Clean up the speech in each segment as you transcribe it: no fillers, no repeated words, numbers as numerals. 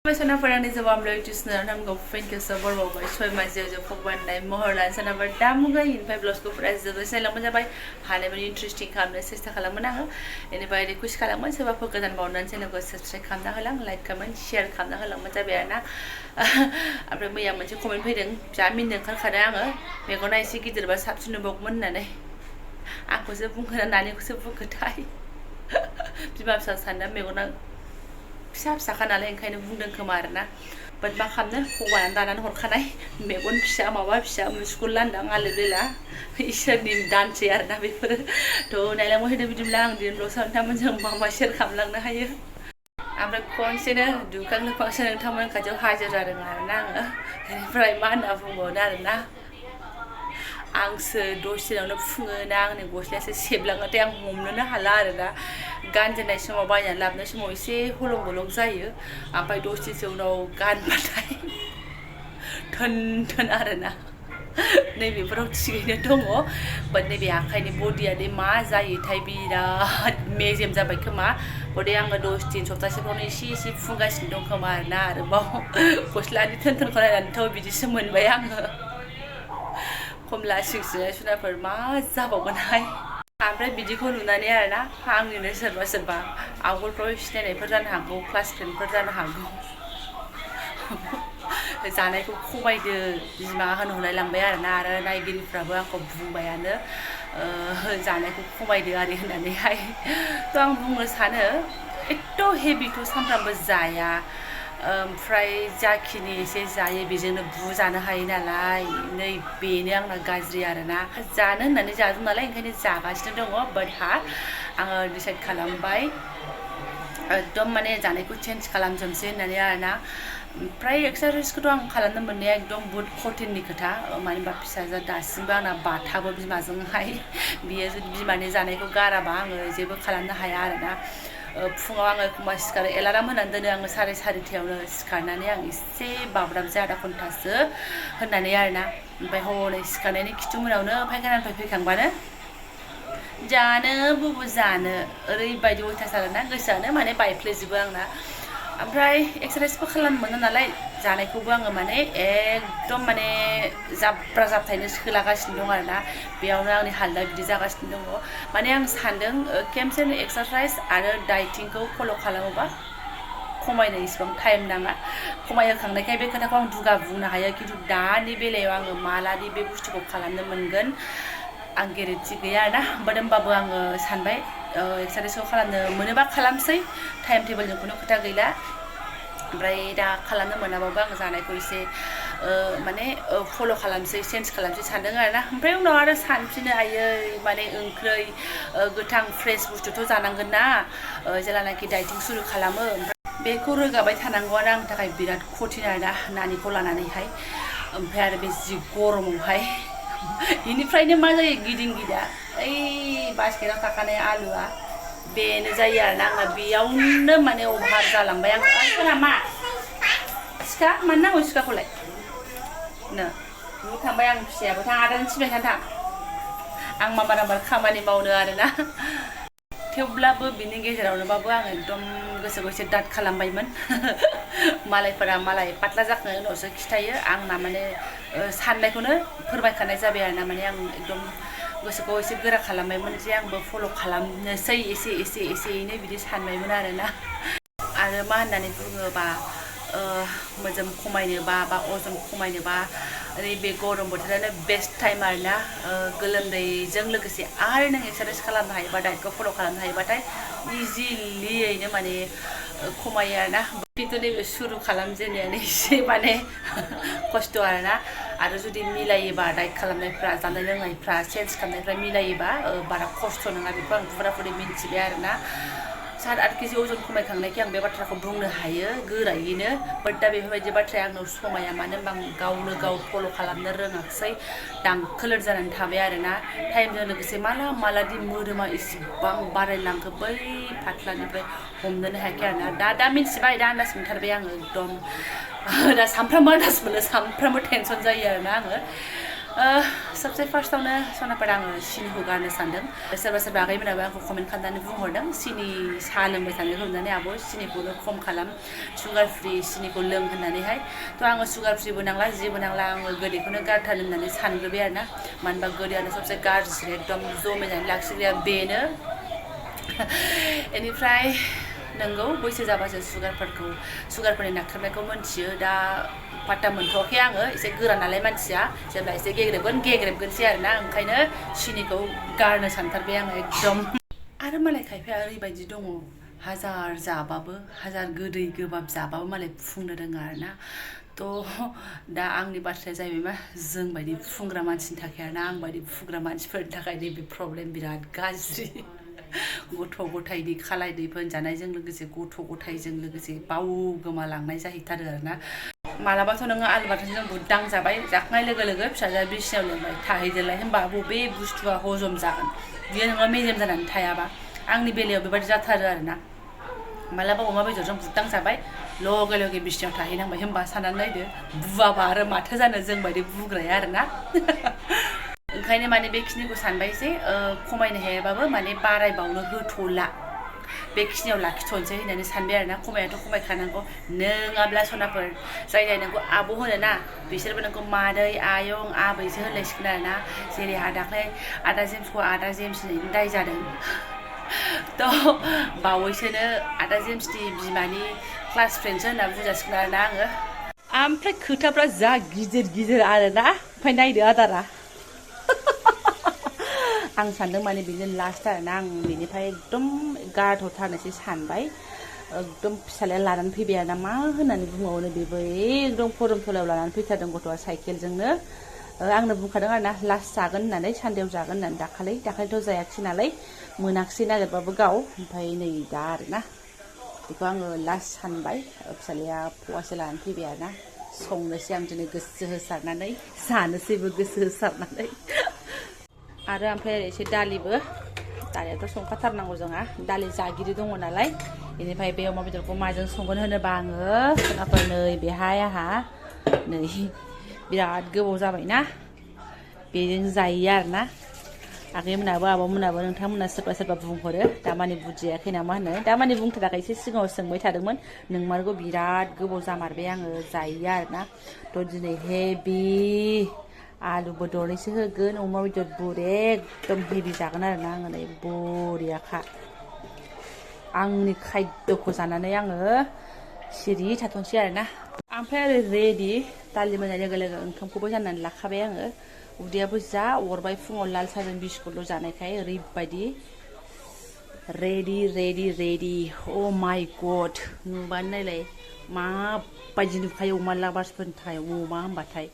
सोनाफोरा जवाबलाय टिउसनार नामगौ फेनखौ सबरबावबाय सय माजियाव फगबाननाय महरलान सोनाफोर दामुगाय इनफाय ब्लाउसखौ प्राइस जोबो साइलांबो जाबाय हानायमानि इन्ट्रेस्टिं खालामनो सेस्था खालामोन आङो बेनिफ्राय रिकुवेस्ट खालामोन सोरबाफोर गोदान बावनानै चेनेलखौ साबस्क्राइब खालामना होलां लाइक कमेन्ट शेयार खालामना होलांबानो जाबाय आरोना ओमफ्राय मैया मोनसे कमेन्ट फैदों जा मिनिनो ओंखारखादों आङो मेगना एसे गिदिरबा साबसिन नुबावगौमोन होननानै आंखौसो बुंगोन नानिखौसो बुंगोनथाय बिमा फिसा सानदा मेगना फिसा फिसाखा नालाय ओंखायनो बुंदों खोमा आरोना बाट मा खालामनो हौवायानो दानानै हरखानाय मेगन फिसा माबा फिसा मुस्कुल लान्दां आलो दैला इसोरनि दानसै आरोना बेफोरो थ' नायलांबाय होदो बिदिब्ला आं दिन ब्लगसाव नोंथांमोनजों मा मा शेयार खालामलांनो हायो ओमफ्राय खनसेनो दुखां लोखांसो नोंथांमोन खाथियाव हाजिर जादों आरोना आङो बेनिफ्राय मा होनना बुंबावनो आरोना आंसो दसेनावनो फुङो ना आंनि गस्लायासो सेबलाङाथाय आं हमनोनो हाला आरोना गानजेननाय समाव बायनानै लाबोनाय समाव एसे हलं गलं जायो ओमफ्राय दसेसो उनाव गानबाथाय थोन थोन आरोना नैबेफोराव थिगैनो दङ बाट नैबे आखाइनि बडियादि मा जायोथाय बिराद मेजेम जाबाय खोमा गदे आङो 10 सप्तासेफ्रावनो एसे एसे फुंगासिनो दं खोमा आरोना आरोबाव गस्लानि थोन थोनखौ नायनानैथ' बिदिसो मोनबाय आङो खमला सिंसिनाय सुनाफोर मा जाबावगोनहाय ओमफ्राय बिदिखौ नुनानै आरोना आंनिनो सोरबा सोरबा आवगोलफ्राव सिनायनायफोर जानो हागौ क्लास 10फोर जानो हागौ जानायखौ खमायदो बिमा होनहरलाय लांबाय आरोना आरो नायगिरिफ्राबो आंखौ बुंबायानो जानायखौ खमायदो आरि होननानैहाय थ' आं बुंनो सानो एथ' हेभिथ' सानफ्रामबो जाया ओमफ्राय जाखिनि एसे जायो बेजोंनो बुजानो हायो नालाय नै बेनो आंना गाज्रि आरोना जानो होननानै जादों नालाय ओंखायनो जागासिनो दङ बाट आङो डिसाइड खालामबाय एकदम माने जानायखौ चेन्ज खालामजोबसै होननानै आरोना ओमफ्राय एक्सारसाइसखौथ' आं खालामनो मोननाया एकदम बुहुत कठिननि खोथा मानो होनबा फिसाजोआ दासिमबो आंना बाथाबो बिमाजोंहाय बियो जुदि बिमानि जानायखौ गाराबा आङो जेबो खालामनो हाया आरोना फुङाव आङो एखमबा सिखारो एलार्म होनानै दोनो आङो 4:30 सिखारनानै आं एसे बाब्राबसै आधा घन्टासो होननानै आरोना ओमफ्राय हनै सिखारनायनि खिथु मोनावनो फायखानानिफ्राय फैखांबानो जानो बुबु जानो ओरैबायदि अयथासार आरोना गोसोआनो माने बायफ्लेजोबो आंना ओमफ्राय एक्सारसाइसबो खालामनो मोनो नालाय जानायखौबो आङो माने एकदम माने जाब्रा जाब्थायनो सोलागासिनो दं आरोना बेयावनो आंनि हालदा बिदि जागासिनो दङ माने आं सान्दों खेमसेनो एक्सारसाइस आरो डाइटिंखौ फल' खालामोबा खमायनो इसिबां टाइम नाङा खमायहोखांनायखाय बे खोथाखौ आं दुगा बुंनो हायो खिन्थु दानि बेलायाव आङो मालादि बे बुस्थुखौ खालामनो मोनगोन आं गेरेन्थि गैया आरोना बाट होमबाबो आङो सानबाय एक्सारसाइसखौ खालामनो मोनोबा खालामसै टाइम टेबोलजों खुनु खोथा गैला ओमफ्राय दा खालामनो मोनाबाबो आं जानायखौ एसे माने फल' खालामसै चेन्ज खालामसै सानदों आरोना ओमफ्राय उनाव आरो सानफिनो आयै माने ओंख्रै गोथां फ्रेस बुस्थुथ' जानांगोन ना जेलानाखि डाइटिं सुरु खालामो बेखौ रोगाबाय थानांगौआनो आंनि थाखाय बिराद कठिन आरोना नानिखौ लानानैहाय ओमफ्राय आरो बे जि गरमावहाय बेनिफ्रायनो मा जायो गिदिं गिदा ओइ बास्केटाव थाखानाय आलुआ बेनो जायो आरोना आंना बेयावनो माने अभार जालांबाय आं आंखौना मा सिखा मानो नांगौ सिखाखौलाय नो न'आव थांबाय आं फिसायाबो थां आदानो थिबाय थां आं माबार माबार खामानि मावनो आरोना थेवब्लाबो बिनि गेजेरावनोबाबो आं एकदम गोसोखौ एसे दाद खालामबायमोन मालायफोरा मालाय पातला जाखांनायनि उनावसो खिथायो आंना माने साननायखौनो फोरमायखानाय जाबाय आरोना माने आं एकदम गोसोखौ एसे गोरा खालामबायमोन जे आंबो फल' खालामनोसै एसेयैनो बिदि सानबायमोन आरोना आरो मा होननानै बुङोबा मोदोम खमायनोबा बा अजन खमायनोबा नैबे गरम बोथोरानो बेस्ट टाइम आरोना गोलोमदैजों लोगोसे आरो नों एक्सारसाइस खालामनो हायोबा डाइटखौ फल' खालामनो हायोबाथाय इजिलियैनो माने खमायो आरोना खिन्थु नैबे सुरु खालामजेननायानो एसे माने खस्थ' आरोना आरो जुदि मिलायोबा डाइट खालामनायफ्रा जानाय लोंनायफ्रा चेन्ज खालामनायफ्रा मिलायोबा बारा खस्थ' नङा बेखौ आं फुराफुरि मिन्थिबाय आरोना 7-8 केजि अजन खमायखांनायखि आं बे बाथ्राखौ बुंनो हायो गोरायैनो बाट दा बेफोरबायदि बाथ्राया आंनाव समाया मानो होनबा आं गावनो गाव फल' खालामनो रोङाखिसै दांखोलोर जानानै थाबाय आरोना टाइमजों लोगोसे मालादि मोदोमा इसिबां बारायलांखो बै फाथ्लानिफ्राय हमनोनो हायाखै आरोना दा मिन्थिबाय दा आन्दाज मोनथारबाय आङो एकदम दा सानफ्रामबो आन्दाज मोनो सानफ्रामबो टेनसन जायो आरोना आङो सबसे फार्स्टआवनो सनापारा आङो सिनिखौ गारनो सानदों सोरबा सोरबा आगैमोनाबो आंखौ कमेन्ट खालामनानै बुंहरदों सिनि साहा लोंबाय थानायखौ होननानै आब' सिनिखौनो खम खालाम सुगार फ्रि सिनिखौ लों होननानैहाय थ' आङो सुगार फ्रिबो नांला जेबो नांला आङो गोदैखौनो गारथारनो होननानै सानग्रोबाय आरोना मानो होनबा गोदैयानो सबसे गाज्रि एकदम जमायनानै लाखिग्राया बेनो बेनिफ्राय नंगौ बैसो जाबासो सुगारफोरनि नाख्रेबनायखौ मोनथियो दा पात्ता मोनथ'वाखै आङो एसे गोरा नालाय मानसिया जेब्ला एसे गेग्रेबगोनसै आरोना ओंखायनो सिनिखौ गारनो सानथारबाय आङो एकदम आरो मालाय खायफाया ओरैबायदि दङ हाजार जाबाबो हाजार गोदै गोबाब जाबाबो मालाय फुंनो रोङा आरोना थ' दा आंनि बाथ्राया जाहैबाय मा जों बायदि फुंग्रा मानसिनि थाखाय आरोना आं बायदि फुंग्रा मानसिफोरनि थाखाय नैबे प्रब्लेम बिराद गाज्रि गथ' गथायनि खालाय दैफोन जानायजों लोगोसे गथ' गथायजों लोगोसे बाव गोमालांनाय जाहैथारो आरोना मालाबाथ' नोङो आलु बाथोनजों बुदां जाबाय जाखांनाय लोगो लोगो फिसाजोआ बिसिनायाव लेंबाय थाहैदोलाय होनबा बबे बुस्थुआ हजम जागोन बियो नोङो मेजेम जानानै थायाबा आंनि बेलायाव बेबायदि जाथारो आरोना मालाबा अमा बेदरजों बुदां जाबाय लगे लगे बिसिनायाव थाहैनांबाय होनबा साननानै नायदो बुवाबा आरो माथो जानो जों बायदि बुग्राया आरोना ओंखायनो माने बेखिनिखौ सानबाय जे खमायनो हायाबाबो माने बारायबावनो होथ'ला बेखिनियाव लाखिथ'नोसै होननानै सानबाय आरोना खमायाथ' खमायखानांगौ नोङाब्ला सनाफोर जाय जाय नोंखौ आब' होनो ना बिसोरबो नोंखौ मादै आयं आबैसो होनलायसिगोन आरोना जेरै दाख्लै आदा जेम्सखौ आदा जेम्स होननायनि दाय जादों थ' बावैसोनो आदा जेम्सनि बिमानि क्लास फ्रेन्डसो होनना बुंजासिगोन आरोना आङो ओमफ्राय खोथाफ्रा जा गिदिर आरोना ओमफ्राय नायदो आदारा आं सानदों माने बेनो लास्ट आरोना आं बेनिफ्राय एकदम गारथ'थारनोसै सानबाय एकदम फिसालाया लानानै फैबाय आरोना मा होननानै बुंबावनो बेबो एकदम खरमथलायाव लानानै फैथारदों गथ'आ साइकेलजोंनो आंनो बुंखादों आरोना लास्ट जागोन होननानै सानदेयाव जागोन होननानै दाखालिथ' जायाखिसै नालाय मोनाखिसै नागिरबाबो गाव ओमफ्राय नै दा आरोना बेखौ आङो लास्ट सानबाय फिसालाया फवासे लानानै फैबाय आरोना संनोसै आं दिनै गोसो होसारनानै जानोसैबो गोसो होसारनानै आरो ओमफ्राय एसे दालियाथ' संखाथारनांगौ जोंहा दालि जागिरि दङ नालाय बेनिफ्राय बे अमा बेदरखौ माजों संगोन होनोबा आङो सोरबाफोर नै बेहाय आंहा नै बिराद गोबाव जाबायना बेजों जायो आरोना आगैमोनाबो आब'मोनाबो नोंथांमोना सोरबा बुंहरो दामानि बुजियाखै ना मा होनो दामानि बुंथाराखै एसे सिगाङाव सोंबाय थादोंमोन नोंमारगौ बिराद गोबाव जामारबाय आङो जायो आरोना थ' दिनै हेभि आलुबो दरनैसो होगोन अमा बेदर बुरे एकदम हेभि जागोन आरोना आङो नै बरियाखा आंनि खायद'खौ जानानै आङो सिरि थाथ'नोसै आरोना ओमफ्राय आरो रेडि दालि मोननाय लोगो लोगो ओंखामखौबो जाननानै लाखाबाय आङो उदैयाबो जा अरबाय फुङाव लाल साहजों बिस्कुटल' जानायखाय ओरैबायदि रेडि अ माइ गड नुबानो नायलाय माबायदि नुखायो अमा लाभार्सफोरनि थाखाय अमा होनबाथाय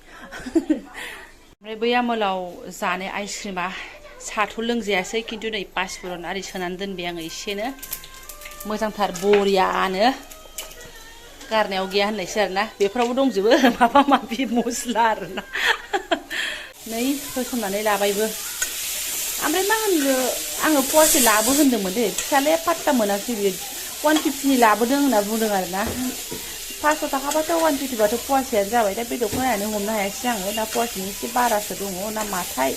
ओमफ्राय बै आमोलाव जानाय आइसक्रिमा साहाथ' लोंजायासै खिन्थु नै पासफुरन आरि सोनानै दोनबाय आङो एसेनो मोजांथार बरियानो गारनायाव गैया होननायसो आरोना बेफोरावबो दंजोबो माबा माबि मस्ला आरोना नै होसननानै लाबायबो ओमफ्राय मा होनो आङो फवासे लाबो होन्दोंमोन दे फिसालाया पात्ता मोनाखै बियो 150नि लाबोदों होनना बुंदों आरोना 500 थाखाबाथ' 150बाथ' फवासेयानो जाबाय दा बेदरखौ नायनानै हमनो हायासै आङो दा फवासेनि एसे बारासो दङ ना माथाय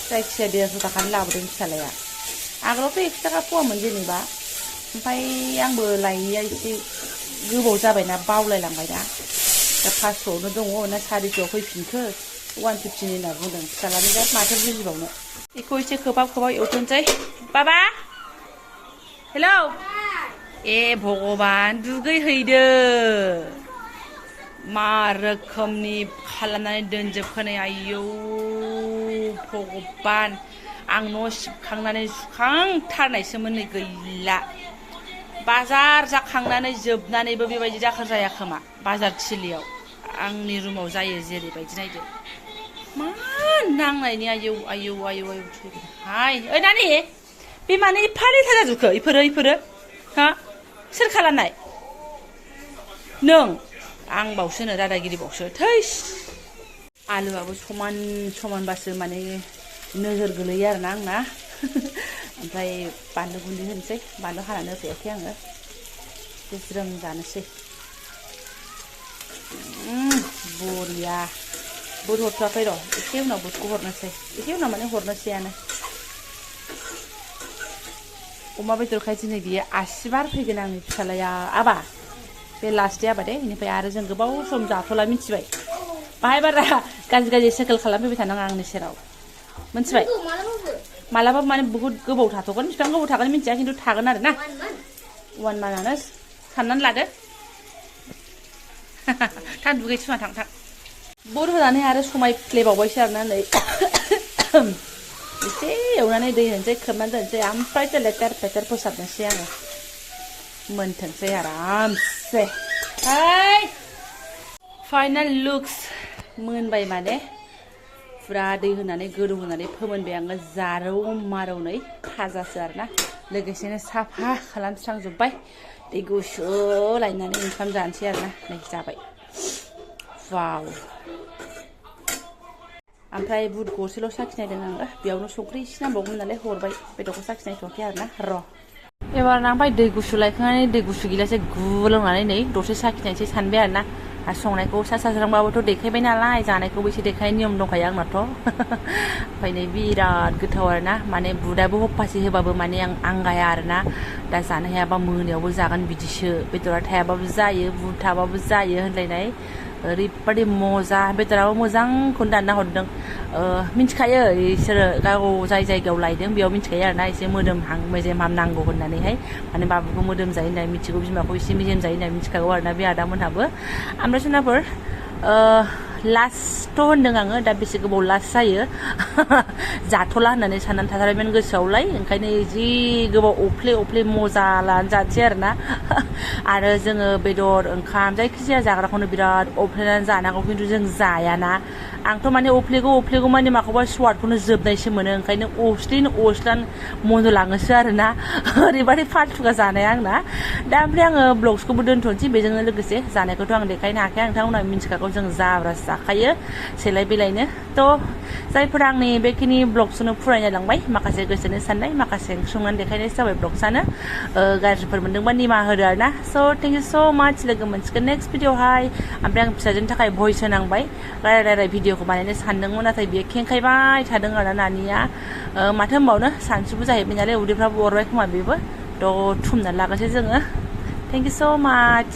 जायखिजाया 150 थाखानि लाबोदों फिसालाया आगोलावथ' 100 थाखा फवामोन जेनेबा ओमफ्राय आंबो लायैया एसे गोबाव जाबायना बावलायलांबाय दा 500आवनो दङ ना 400आव फैफिनखो 150नि होनना बुंदों फिसालानि दा माथो बुजिबावनो बेखौ एसे खोबहाब एवथ'नोसै बाबा हेलौ ए भगबान दुगैहैदो मा रोखोमनि खालामनानै दोनजोबखोनै आयौ भगबान आं न' सिबखांनानै सुखांथारनायसोमोन नै गैला बाजार जाखांनानै जोबनानैबो बेबायदि दाखोर जाया खोमा बाजार थिलियाव आंनि रुमाव जायो जेरैबायदि नायदो मा नांनायनि आयौ थैबाय ओइ नानि बे मानो एफा लेथ्रा जाजोबखो इफोरो हा सोर खालामनाय नों आं बावसोनो दादागिरि बावसो थैस आलुआबो समानबासो माने नोजोर गोलैयो आरोना आंना ओमफ्राय बानलु गुन्दै होनोसै बानलु हानानै होफैयाखै आङो ज्रोम जानोसै बरिया बुद हरथ'वाखै र' एसे उनाव बुदखौ हरनोसै एसे उनाव माने हरनोसैयानो अमा बेदरखाय दिनै बियो आसिबार फैगोन आंनि फिसालाया आबा बे लास्ट दे आबा दे बेनिफ्राय आरो जों गोबाव सम जाथ'ला मिथिबाय बाहाय बारा गाज्रि साइकेल खालामफैबाय थानाङा आंनि सेराव मिथिबाय मालाबा माने बहुत गोबाव थाथ'गोन बिसिबां गोबाव थागोन मिथिया खिन्थु थागोन आरो ना 1 मान्थानो साननानै लादो थां दुगैसै मा थां बुद होनानै आरो समायफ्लेबावबायसो आरोना नै एसे एवनानै दै होनोसै खोबनानै दोनसै ओमफ्राय लेटार पेटार फोसाबनोसै आङो मोनथोंसै आरामसे फाइनाल लुक्स मोनबाय माने फुरा दै होनानै गोदौ होनानै फोमोनबाय आङो जारौ मारौनै खाजासो आरोना लोगोसेनो साफा खालामस्रांजोब्बाय दै गुसु लायनानै ओंखाम जानोसै आरोना नै जाबाय वाव ओमफ्राय बुद गरसेल' साखिनायदों आङो बेयावनो संख्रि एसे नांबावगौमोन नालाय हरबाय बेदरखौ साखिनायथ'वाखै आरोना र' एबार ओमफ्राय दै गुसु लायखांनानै दै गुसु गिलासे गुलोंनानै नै दसे साखिनायसै सानबाय आरोना आरो संनायखौ साज्रांबाबोथ' देखायबाय नालाय जानायखौबो एसे देखायनाय नियम दंखायो आंनाथ' ओमफ्राय नै बिराद गोथाव आरोना माने बुदाबो हप्पासे होबाबो माने आं आंगाया आरोना दा जानो हायाबा मोनायावबो जागोन बिदिसो बेदरा थायाबाबो जायो बुद थाबाबो जायो होनलायनाय ओरैबादि मजा बेदराबो मोजांखौनो दानना हरदों मिन्थिखायो बिसोरो गाव जाय जायगायाव लायदों बेयाव मिन्थिखायो आरोना एसे मोदोमहां मेजेमहां नांगौ होननानैहाय माने बाबुखौ मोदोम जायो होननानै मिथिगौ बिमाखौ एसे मेजेम जायो होननानै मिथिखागौ आरोना बे आदामोनहाबो ओमफ्राय सोनाफोर लास्टथ' होनदों आङो दा बेसे गोबाव लास्ट जायो जाथ'ला होननानै साननानै थाथारबायमोन गोसोआवलाय ओंखायनो जि गोबाव अफ्ले मजा लानानै जानोसै आरोना आरो जोङो बेदर ओंखाम जायखिजाया जाग्राखौनो बिराद अफ्लेनानै जानांगौ खिन्थु जों जायाना आंथ' माने अफ्लेगौ माने माखौबा स्वादखौनो जोबनायसो मोनो ओंखायनो अस्लान मनलाङोसो आरोना ओरैबादि फालथुगा जानाया आंना दा ओमफ्राय आङो ब्लग्सखौबो दोनथ'नोसै बेजोंनो लोगोसे जानायखौथ' आं देखायनो हाखाया नोंथांमोनहा मिन्थिखागौ जों जाब्रासो जाखायो सेलाय बेलायनो थ' जायफोरा आंनि बेखिनि ब्लग्सखौनो फरायना लांबाय माखासे गोसोनो साननाय माखासे संनानै देखायनाय जाबाय ब्लग्सआनो गाज्रिफोर मोनदोंबा निमाहा होदो आरोना स' थेंक इउ स' माच लोगो मोनसिगोन नेक्स्ट भिडिअ'हाय ओमफ्राय आं फिसाजोनि थाखाय भइस होनांबाय रायलाय भिडिअ'खौ बानायनो सानदोंमोन नाथाय बियो खेंखायबाय थादों आरो नानिया माथो होनबावनो सानसुबो जाहैबाय नालाय उदैफ्राबो अरबाय खोमा बेबो थ' थुमनानै लागोनसै जोङो थेंक इउ स' माच